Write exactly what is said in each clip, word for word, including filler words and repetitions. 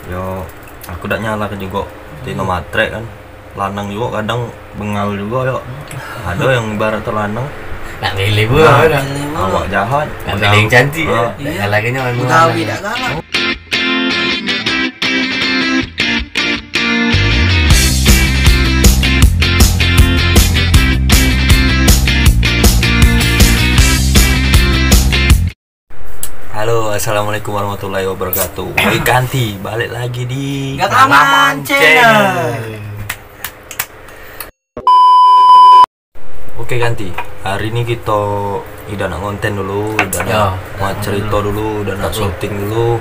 Yo, aku dak nyalahke jugo. Tino matrek kan. Lanang jugo kadang bengal jugo, yo. Ado yang ibarat tu lanang. Nak milih pula, nah, kan? Awak jahat. Nak milih yang cantik, ya? Ah. Dak kalah ke nyaman. Begawi dak kalah. Halo, assalamualaikum warahmatullahi wabarakatuh. Oi, Kanti, balik lagi di Gak Aman Channel. Oke, Kanti, hari ini kita idak nak ngonten dulu, idak nak buat cerita dulu, idak nak syuting dulu.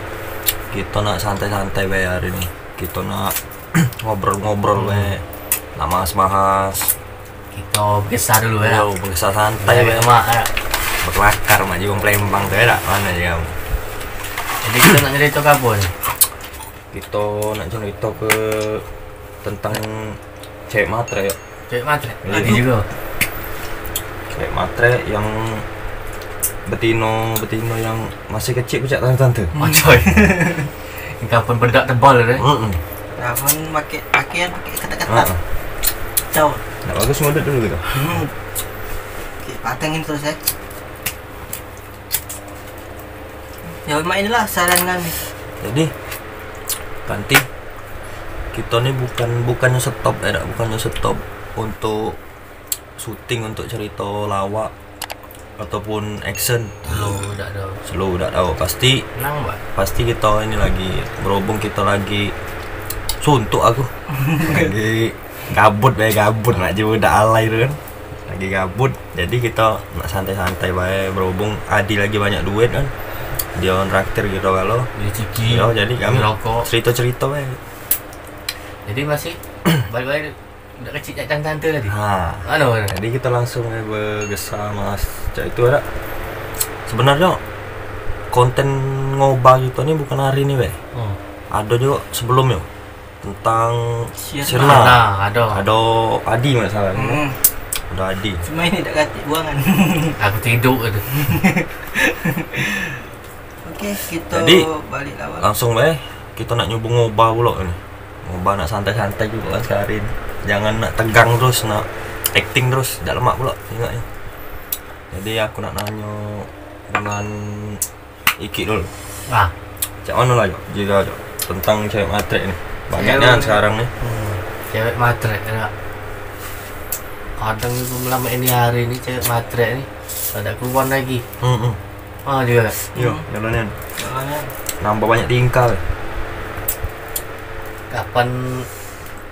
Kita nak santai-santai bae hari ini. Kita nak ngobrol-ngobrol bae, nak bahas-bahas. Kita bekesah dulu, ya. Yo, bekesah santai, ya, mak, ya. Bekelakar, mak, jiwang Palembang tu, ya, dak? Mano je kamu? Jadi, kita nak cerita ke apa ni? Kita nak cerita ke tentang cewek matre, ya. Cewek matre? Iya. Ada juga. Cewek matre yang betino, betino yang masih kecil, pecak tante-tante. Oh, coy. Yang kapan bedak tebal, deh. Heeh. Kapan pakai pakaian, pakai ketat-ketat. Heeh. Cau. Nak bagus model dulu gitu. Hmm. Oke, patengin terus, ya. Ya, mak, inilah saran kami. Jadi, Kanti, kita ni bukan, bukannya stop, eh, dak, bukannya stop untuk syuting, untuk cerita lawak ataupun action. Slow dak tau. Slow dak tau. Pasti, tenang, Pak. Pasti kita ini lagi, berhubung kita lagi suntuk aku. Lagi gabut bae, gabut, nak juga dak alay tu kan. Lagi gabut, jadi kita nak santai-santai bae, berhubung Adi lagi banyak duit kan. Dia nraktir gitu kalau. Rezeki. Yo, jadi kami cerita-cerita bae. Jadi masih balik-balik dak kecil cak tante tadi. Ha. Anu, anu. Jadi kita langsung aja bekesah, Mas. Cak itu ada. Sebenarnya konten ngoba kita ni bukan hari ni, weh. Hmm. Ada juga sebelumnya tentang Sirna. Sirna. Nah, ada. Ada Adi masalah. Hmm. Ada Adi. Cuma ini dak katik buangan. Aku tidur tu. Oke, kita jadi, balik awal. Langsung bae, kita nak nyoba ngoba pula ni. Ngoba nak santai-santai juga kan sehari ni. Jangan nak tegang terus, nak acting terus, dak lemak pula tengoknya. Jadi aku nak nanyo dengan Iki dulu. Ah. Cak mano lah, Jok? Jika, Jok, tentang cewek matrek ni. Banyak nian sekarang ni. Hmm. Cewek matrek, ya. Kadang itu melama ini hari ni cewek matrek ni. Dak keluar lagi. Hmm, hmm. Ah, juga. Yo, hmm. Jalan nian. Jalan nian. Nambah banyak tingkah. Kapan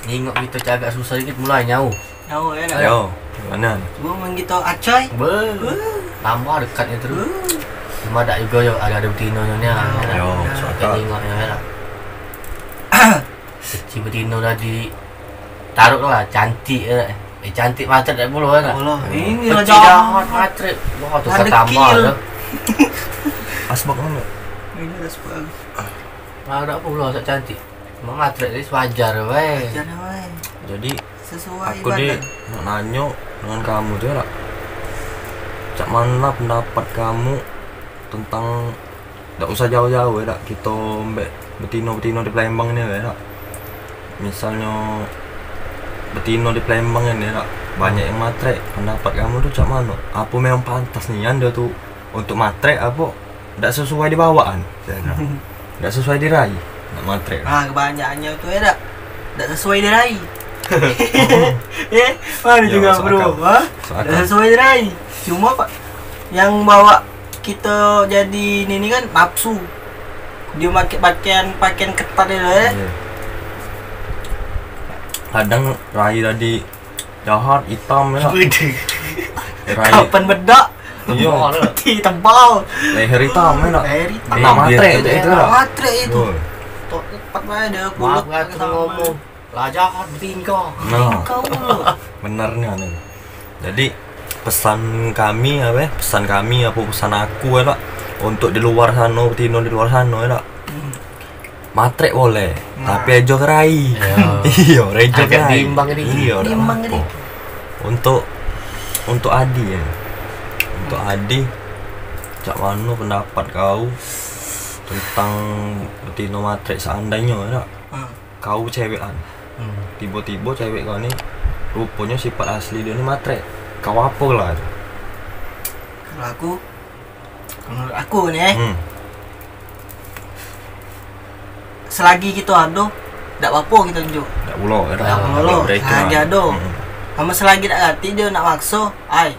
nengok kita cak agak susah dikit, mulai nyau. Jauh, ya, nak? Yo, mano? Cuma main kita acai. Be. Be. Tambah dekatnya terus. Be. Cuma dak juga yo, ada-ada betino nyo ni. Yo, yo, nak. Sampai tengok yo, ya, nak? Kecil betino tadi. Taruh lah, cantik, ya. Eh, cantik matrek dak pula, ya, nak? Pula. Ini kecil lah jahat. Jahat matrek. Wah, tu tambah tu. Asbak mana? Ini asbak. Lah, dak pula, sak cantik. Cuma matrek ni sewajar, weh. Wajar, weh. Jadi, sesuai aku ni nak nanyo dengan kamu tu, ya, dak? Cak mano pendapat kamu tentang, dak usah jauh-jauh, ya, dak? Kito ambek betino-betino di Palembang ni, ya, dak? Misalnyo betino di Palembang ni, ya, dak? Banyak yang matrek. Pendapat kamu tu cak mano? Apo memang pantas nian dio tu untuk matrek apo dak sesuai di bawaan? Dak sesuai di rai. Nak matrek. Ah, kebanyakannya tu ya dak. Dak sesuai di rai. Eh, mana juga, bro? Ha? Dak sesuai di rai. Cuma, Pak, yang bawa kita jadi ini, ini kan nafsu. Dia pakai pakaian, pakaian ketat itu, eh. Iya. Kadang rai tadi jahat, hitam, ya. Wede. Rai. Kapan bedak? Iya. Tebal. Putih, tebal. Leher hitam, ya, nak? Leher hitam. Anak matrek itu, itu, nak? Matrek itu. Woi. Tok tepat bae dia. Maaf, kulit aku hitam. Ngomong. Lah jahat betingkah. Nah. Betingkah pula. Bener ni, anu. Jadi, pesan kami, apa, pesan kami, apa pesan aku, ya, nak? Untuk di luar sana, betino di luar sana, ya, nak? Hmm. Matrek boleh, nah, tapi ajo kerai. Iya. Iya, rejo kerai. Agak diimbang dikit. Iya, dak diimbang apo. Dikit. Untuk, untuk Adi ya. Untuk Adi, cak mano pendapat kau Tentang betino matrek, seandainyo, yo dak? Hmm. Kau cewek an. Hmm. Tibo-tibo cewek kau ni ruponyo sifat asli dio ni matrek. Kau apo lah tu? Kalau aku, menurut aku ni, eh. Hmm. Selagi kito ado, dak apo kito tunjuk. Dak pulo, yo dak? Dak pulo. Selagi ado. Hmm. Samo selagi dak katik dio nak makso, ai.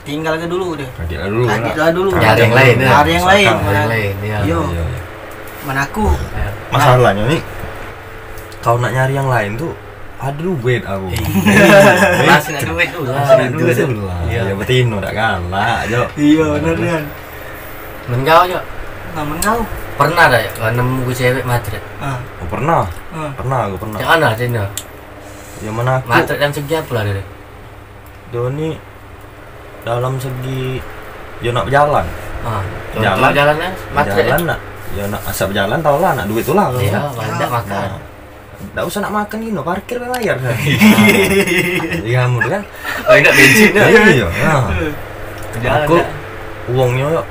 Tinggal ke dulu dio. Katik lah dulu. Katik lah dulu. Nyari yang lain, yo. Nyari yang lain. Nyari yang lain, yo. Yo. Iyo, iyo. Mano aku? Yo. Masalahnyo ni, kau nak nyari yang lain tu, ado duit aku. Iyo. Masih nak duit tu lah. Masih nak duit tu lah. Iyo. Yo, betino dak galak, Jo. Iyo, bener kan. Men kau, Jo? Nah, men kau? Pernah dak, Jo, nemu ke cewek matrek? Ah. Oh, pernah. Ah. Pernah, aku pernah. Cak mano cak mano? Yo, mano aku? Matrek dalam segi apo lah dio? Dio ni dalam segi, yo, nak bejalan. Ah, contoh bejalan, bejalan, eh, matrek, bejalan eh? Nak, yo, nak asal bejalan, tau lah, nak duit tu lah. Iyo, kan? Paling dak makan. Nah, dak usah nak makan gino, parkir be bayar. Iyo, mun kan. Paling dak bensin dah. Iyo, nah. Bejalan aku dah. Wongnyo, yo,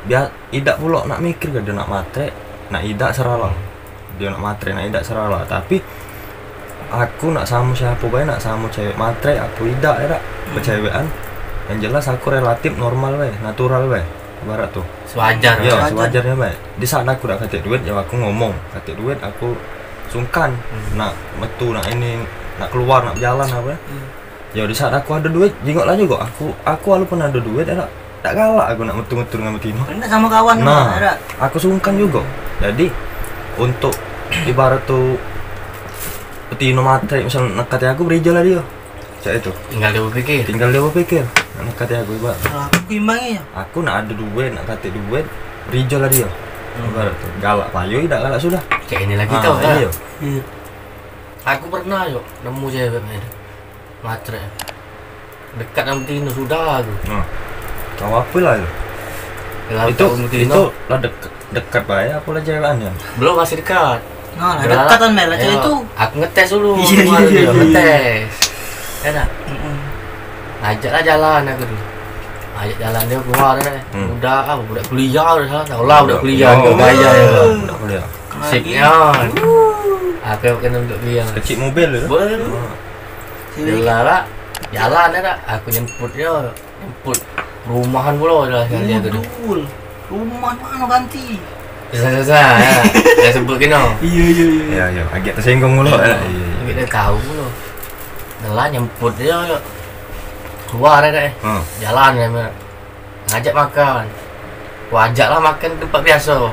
biar idak pulo nak mikir ke dio nak matrek, nak idak, serah lah. Dio nak matrek, nak idak, serah lah. Tapi aku nak samo siapo bae, nak samo cewek matrek apo idak, yo dak? Hmm. Becewekan. Yang jelas aku relatif normal bae, natural bae. Ibarat tu. Sewajar. Yo, sewajarnyo bae. Di saat aku dak katik duit, yo aku ngomong. Katik duit aku sungkan. Hmm. Nak metu, nak ini, nak keluar, nak bejalan apo. Hmm. Yo, di saat aku ado duit, jingok lah jugo. Aku, aku walaupun ado duit, dak, dak galak aku nak metu-metu dengan betino. Kan dak samo kawan. Nah, dak? Aku sungkan jugo. Jadi, untuk ibarat tu betino matrek, misal nak katik aku, berijo lah dio. Cak itu. Tinggal dio bepikir. Tinggal dio bepikir. Nak katik aku ibarat. Kalau aku imbangi, yo. Aku nak ado duit, nak katik duit, berijo lah dio. Hmm. Ibarat tu, galak payo, dak galak sudah. Cak ini lagi. Ah, tu, kan? Iyo. Iyo. Aku pernah, yo, nemu cewek macam itu. Matrek. Dekat samo betino sudah aku. Nah. Tau apo lah tu? Itu, itu lah dek-, dekat bae apo lah cewekan yo? Belum, masih dekat. Nah, lah dekat kan, Mel, cak itu. Aku ngetes dulu. Iyo, iyo, iyo, ngetes. Enak. Heeh. Ajak lah jalan aku tu. Ajak jalan dio keluar, eh. Hmm. Budak, ah, budak kuliah dah. Tau lah, budak kuliah, budak kuliah. Budak kuliah. Sip, yo. Aku kena untuk dia. Kecik mobil tu. Boleh tu. Jelas lah. Jalan yo dak? Aku nyemput dio, nyemput perumahan pulo dah. Betul. Rumah mano ganti? Susah-susah, yo. Dah sebut keno. Iyo, iyo, iyo. Yo, yo, agak tersinggung pulo, yo. Agak dah tau pulo. Jelas nyemput dio, yo. Keluar yo dak, eh. Hmm. Jalan yo, Mek. Ngajak makan. Ku ajak lah makan tempat biaso.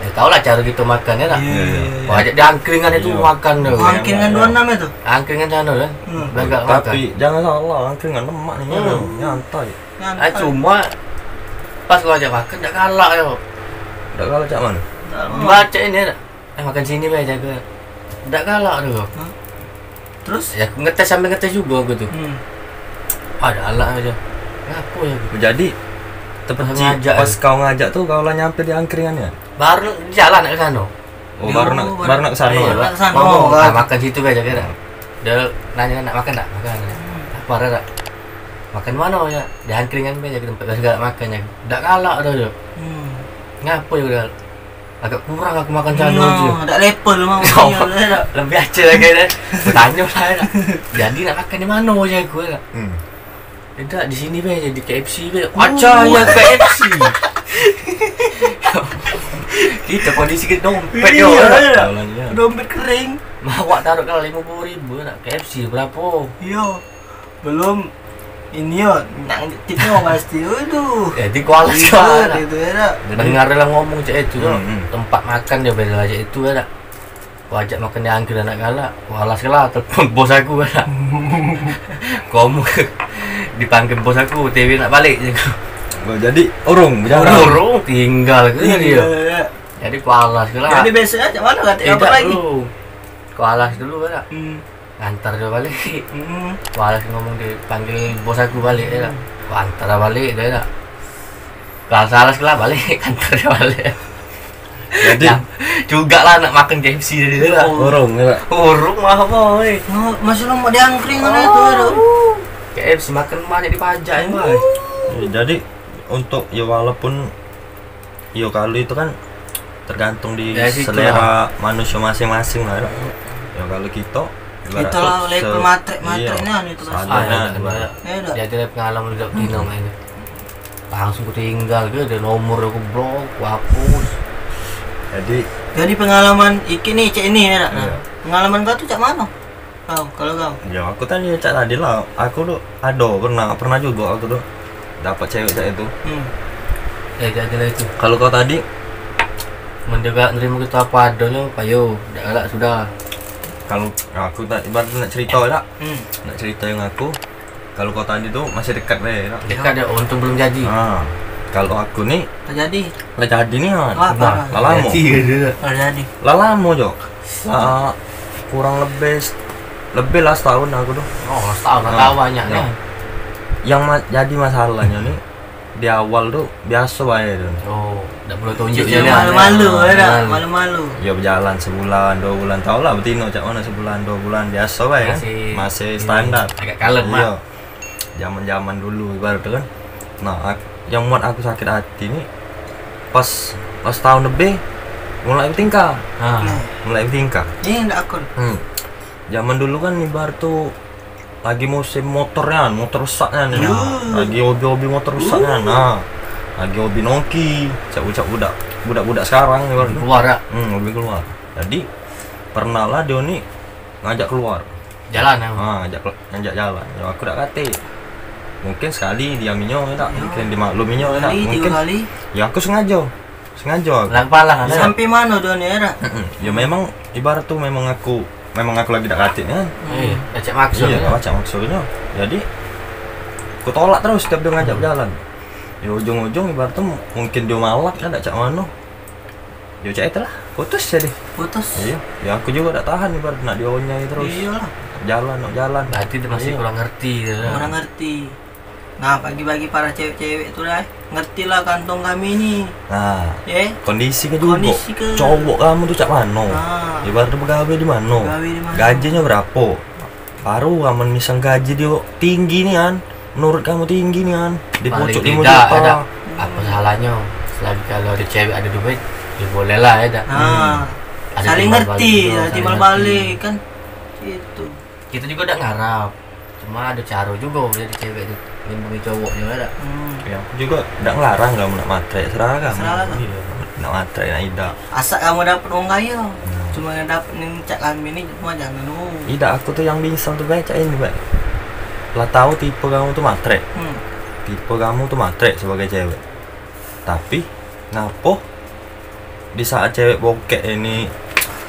Yo, tau lah caro kito makan, yo dak? Iyo, iyo, iyo. Ku ajak di angkringan itu makan tu. Angkringan dua enam itu? Angkringan sano kan. Hmm. Belagak makan. Tapi jangan salah, angkringan lemak ni, nyantai. Nyantai. Ah, cuma pas ku ajak makan, dak galak yo. Dak galak cak mano? Baco ini dak? Eh, makan sini bae, jago. Dak galak tu. Hah? Terus? Yo, aku ngetes, sambil ngetes jugo aku tu. Hmm. Ado anak ajo. Ngapo yo aku? Jadi, tepecik pas kau ngajak tu, kau lah nyampe di angkringan yo? Baru jalan nak ke sano. Oh, baru nak, baru nak ke sano. Iyo, nak ke sano. Ngomong, ah, makan situ bae, jago dak? Dio nanyo, "Nak makan dak?" "Makan." Hmm. Lapar dak? "Makan mano?" "Di angkringan bae, jago tempat biaso galak makan." Dak galak tu, yo. Hmm. Ngapo yo dak? Agak kurang aku makan sano tu. Nah, dak level mau. Lebih acil lagi dah. Betanyo lah dak. Jadi nak makan di mano, jago dak? Hmm. Dak, di sini bae, di K F C bae. Acah, yo K F C. Kito kondisi ke dompet yo. Iyo, dak? Dompet kering. Awak taruh kan limo puluh ribu nak K F C berapo? Iyo. Belum ini yo, nak tipnyo pasti. Waduh. Yo, di kualas. Iyo, dak? Dengar lah ngomong cak itu, hmm, hmm. Tempat makan dio beda cak itu, yo dak? Ku ajak makan di angkringan dak galak. Kualas lah, telepon bos aku, yo dak? Ku omong, dipanggil bos aku, O T W nak balek, jago. Oh, jadi urung bejalan? Urung, tinggal ke dio. Iyo, yo. Jadi kualas lah. Jadi besok cak mano, kato apo lagi? Kualas dulu, yo dak? Hmm. Ngantar dio balek. Hmm. Kualas ngomong, dipanggil bos aku balek, yo dak? Kuantar balek dio, yo dak? Kualas lah, balek, kantor dio balek. Jadi, nah, jugo lah nak makan K F C tadi tu lah. Urung, yo dak? Urung mah apo, weh? Masih lemak di angkringan itu, yo dak? K F C makan banyak dipajak, yo, weh. Jadi, untuk, yo, walaupun Yo, kalu itu kan tergantung di selera manusia masing-masing lah. Yo, kalu kito ibarat itulah level matrek-matrek nian itu, Mas. Ah, ya, ya. Jadi pengalaman hidup Dino main. Langsung ku tinggal ke, ada nomor aku blok, ku hapus. Jadi pengalaman iki nih, cek ini ya. Pengalaman kau tuh cak mana? Kau, kalau kau? Ya, aku tanya cak tadi lah. Aku tuh ado pernah, pernah juga aku tuh dapat cewek cak itu. Hmm. Eh, jadi lah itu. Kalau kau tadi? Men dia galak nerima kita apa adonyo, payo, dak galak sudah. Kalau aku tak, ibarat nak cerita dak? Hmm. Nak cerita yang aku, kalau kau tadi tuh masih dekat be dak? Dekat dak, untung belum jadi. Ah, kalau aku nih, tak jadi. Lah jadi nih, ah. Wah, parah. Lah lamo. Jadi, jadi. Lah jadi. Lah lamo, Jok. Lah, kurang lebih, lebih lah setahun aku tuh. Oh, setahun, nah, tahu banyak ya. Yang ma- jadi masalahnya nih, di awal tuh biasa bae tuh. Oh, dak perlu tunjuk ya. Malu-malu, ya dak? Malu-malu. Ya, berjalan sebulan, dua bulan, tau lah betino cak mana, sebulan, dua bulan, biasa bae kan. Masih standar. Agak kalem, Mak. Iya. Zaman-zaman dulu ibarat tu kan. Nah, ak- yang buat aku sakit hati ni pas, pas tahun lebih mulai bertingkah. Ah. Mulai bertingkah. Ini ndak akun. Hmm. Zaman dulu kan ibarat tu lagi musim motor kan, motor rusak kan. Lagi hobi-hobi motor rusak kan. Nah, lagi hobi nongki, cak budak-budak, budak-budak sekarang ibarat tu. Keluar ya? Hmm, hobi keluar. Jadi pernah lah dia ni ngajak keluar. Jalan ya? Ha, ngajak, ngajak jalan. Ya, aku dak katik. Mungkin sekali dia minyo dak, mungkin dimaklumi nyo dak. Mungkin tiga kali. Ya, aku sengaja. Sengaja aku. Lang palang ada. Sampai mana dia ni dak? Ya, memang ibarat tu memang aku, memang aku lagi dak katik kan. Eh, pacak maksud. Iya, pacak maksudnya. Jadi aku tolak terus setiap dia ngajak berjalan. Ya, ujung-ujung ibarat tu mungkin dia malak kan, dak cak mano. Yo, cak itulah, putus jadi. Putus. Iya, ya aku juga dak tahan ibarat nak dionyai terus. Iyalah. Jalan, nak jalan. Berarti dia masih kurang ngerti ya. Kurang ngerti. Nah, bagi-bagi para cewek-cewek tu dah, ngertilah kantong kami ni. Nah, kondisi ke juga. Kondisi ke. Cowok kamu tu cak mano? Nah. Ibarat tu begawe di mano? Begawe di mano? Gajinyo berapo? Baru amen misal gaji dio tinggi nian, menurut kamu tinggi nian, di pucuk limo juta. Apa salahnyo? Selagi kalu ado cewek ado duit, ya boleh lah ya dak. Nah, saling ngerti, timbal balik kan. Gitu. Kito jugo dak ngarap. Cuma ado caro jugo jadi cewek tu. Ngimbungi cowoknyo dak. Hmm. Ya, aku jugo dak ngelarang kamu nak matrek, serah kamu. Serah kamu. Iya, nak matrek, nak idak. Asak kamu dapet wong kayo. Hmm. Cuma dapet ning cak kami ni, cuma jangan dulu. Idak, aku tu yang bingsang tu bae cak ini bae. Lah tau tipe kamu tu matrek. Hmm. Tipe kamu tu matrek sebagai cewek. Tapi ngapo di saat cewek bokek ini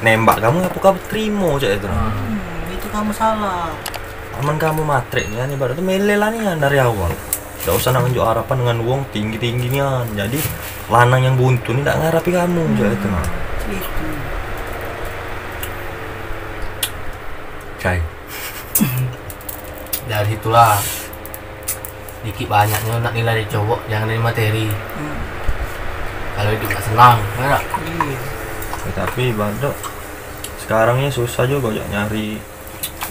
nembak kamu, ngapo kamu terimo cak itu? Hmm, itu kamu salah. Amen kamu matrek nian, ibarat tu mele lah nian dari awal. Dak usah nak nunjuk harapan dengan wong tinggi-tinggi nian. Jadi lanang yang buntu ni dak ngarapi kamu cak itu nah. Itu. Cai. Dari situlah dikit banyaknyo nak nilai dari cowok, jangan dari materi. Hmm. Kalu hidup nak senang, ya dak? Iya. Ya, tapi ibarat tu sekarang ni susah jugo nyari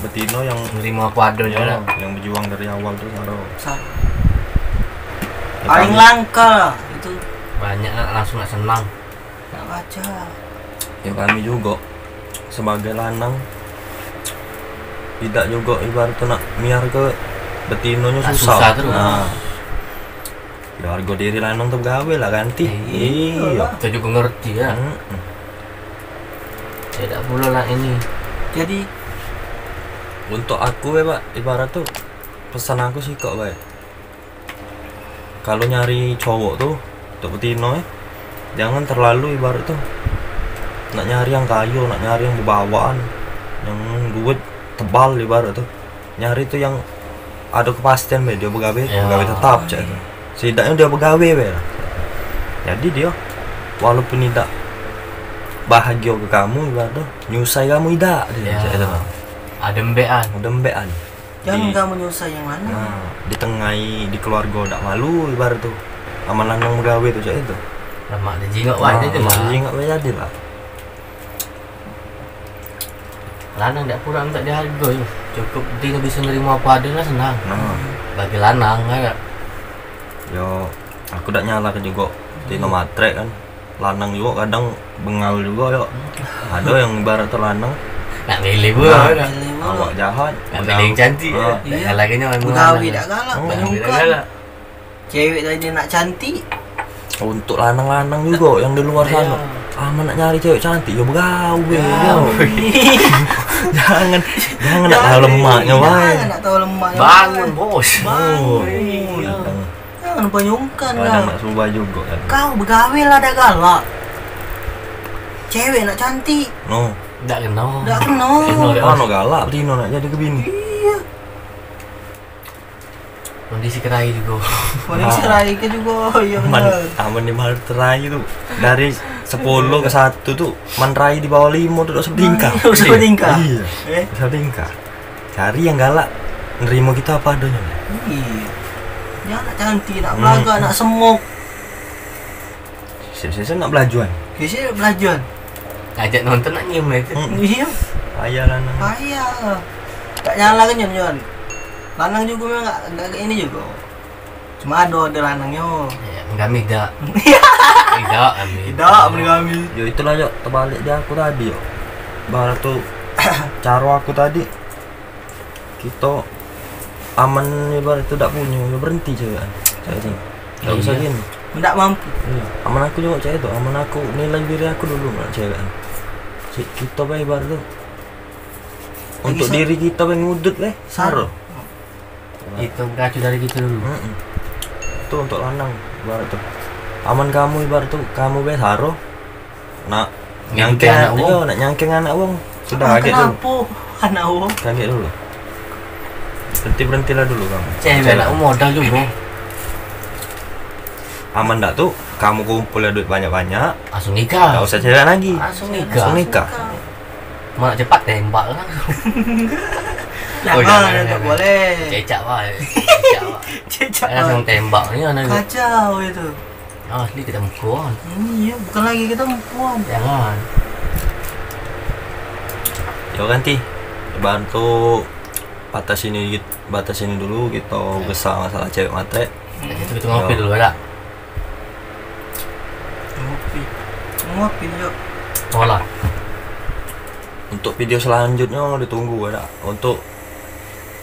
betino yang nerimo apo adonyo, yang bejuang dari awal tu, saro. Paling langka lah itu. Banyak nak langsung nak senang. Nak baca. Ya, kami jugo sebagai lanang idak jugo ibarat tu nak miar ke betinonyo susah. Susah terus. Nah. Ya, hargo diri lanang tu begawe lah, ganti. Iya. Kito jugo ngerti ya. Heeh. Tidak pulo lah ini. Jadi untuk aku ya, Pak, ibarat tu pesan aku sih kok bae. Kalu nyari cowok tu untuk betino eh, jangan terlalu ibarat tu nak nyari yang kayo, nak nyari yang bebawaan, yang duit tebal ibarat tu. Nyari tu yang ado kepastian be, dio begawe, begawe tetap cak tu. Setidaknyo dio begawe be lah. Jadi dio walaupun idak bahagio ke kamu ibarat tu, nyusai kamu idak dio cak tu. Ado embekan. Ado embekan. Jangan kamu nyusah yang mano. Nah, di tengah i, di keluargo dak malu ibarat tu. Aman lanang begawe tu cak itu. Lemak dijingok wae jadi lah. Lemak dijingok wae jadi lah. Lanang dak kurang tak dihargo yo. Cukup dino bisa nerimo apo ado lah senang. Nah. Bagi lanang kan. Yo, aku dak nyalahke jugo. Dino matrek kan. Lanang jugo kadang bengal jugo yo. Ado yang ibarat tu lanang. Nak milih pula. Nah, awak jahat. Nak milih yang cantik. Ah. Dak galak kan nyo. Begawe dak galak, oh, banyak bukan. Cewek tadi nak cantik. Untuk lanang-lanang jugo yang di luar sano. Aman nak nyari cewek cantik, yo begawe yo. Jangan, jangan nak tau lemaknyo bae. Jangan nak tau lemaknyo bae. Bangun, bos. Bangun. Jangan panyungkan lah. Ado mak suruh jugo kan. Kau begawe lah dak galak. Cewek nak cantik. No. Dak keno. Dak keno. Mano galak betino nak jadi ke bini. Iyo. Kondisi kerai jugo. Kondisi kerai ke jugo, iyo bener. Aman di mahal terai tu. Dari sepuluh ke satu tu, man rai di bawah limo tu dak usah betingkah. Dak usah betingkah. Iyo. Eh? Dak usah betingkah. Cari yang galak, nerimo kito apo adonyo. Iyo. Jangan nak cantik, nak belagak, nak semok. Sip-sip nak belajuan. Sip-sip nak belajuan. Ajak nonton nak nyium itu. Hmm. Iyo. Payah lanang. Payah. Tak nyala kan nyium. Lanang jugo memang gak, gak ini jugo. Cuma ado, ado lanangnyo. Ya, menggami dak. Tidak, kami. Tidak, menggami. Yo itulah, yo, terbalik di aku tadi, yo. Barat tu caro aku tadi. Kito aman ibarat tu dak punyo, yo berhenti cewek an. Cewek tu. Dak usah gini. Dak mampu. Iyo. Aman aku jugo cewek tu, aman aku nilai diri aku dulu nak cewek an. Cik, kito bae ibarat tu. Untuk diri kito bae ngudut bae. Saro. Kito mengacu dari kito dulu. Mm-mm. Tu untuk lanang ibarat tu. Aman kamu ibarat tu, kamu bae saro. Nak nyangkeng anak wong. Iyo, nak nyangkeng anak wong. Sudah, kagek dulu. Anak wong. Kagek dulu. Berhenti, berhentilah dulu kamu. Cewek anak wong modal jugo. Aman dak tu? Kamu kumpul duit banyak-banyak. Langsung nikah. Dak usah cewek lagi. Langsung nikah. Langsung nikah. Mau nak cepat tembak langsung. Lah, oh, jangan, jangan, jangan. Boleh. Cecak bae. Cecak bae. Cecak bae. Langsung tembak ni anak. Kacau itu. Asli kita mukuan. Iyo, bukan lagi kita mukuan. Jangan. Yo ganti. Bantu batas ini, batas ini dulu, kito besar masalah cewek matre. Itu kita ngopi dulu, dak? Ngopi. Ngopi, yuk. Olah. Untuk video selanjutnyo ditunggu, dak? Untuk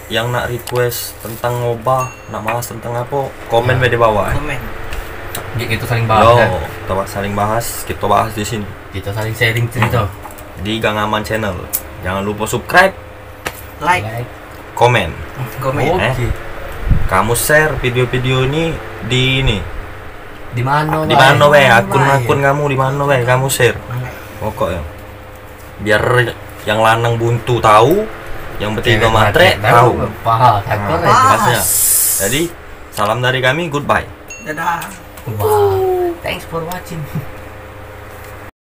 yang nak request tentang ngobah, nak bahas tentang apo, komen bae di bawah, eh. Komen. Jadi kita saling bahas. Yo, kita saling bahas, kita bahas di sini. Kita saling sharing cerita. Hmm. Di Gang Aman Channel. Jangan lupa subscribe, like, komen. Komen. Eh, oke. Kamu share video-video ini di ini. Di mano bae? Di mano bae? Akun-akun kamu di mano bae? Kamu share. Pokoknyo. Biar yang lanang buntu tahu, yang betino matre tahu. Paham. Nah, pas. Jadi, salam dari kami, goodbye. Dadah. Wah, thanks for watching.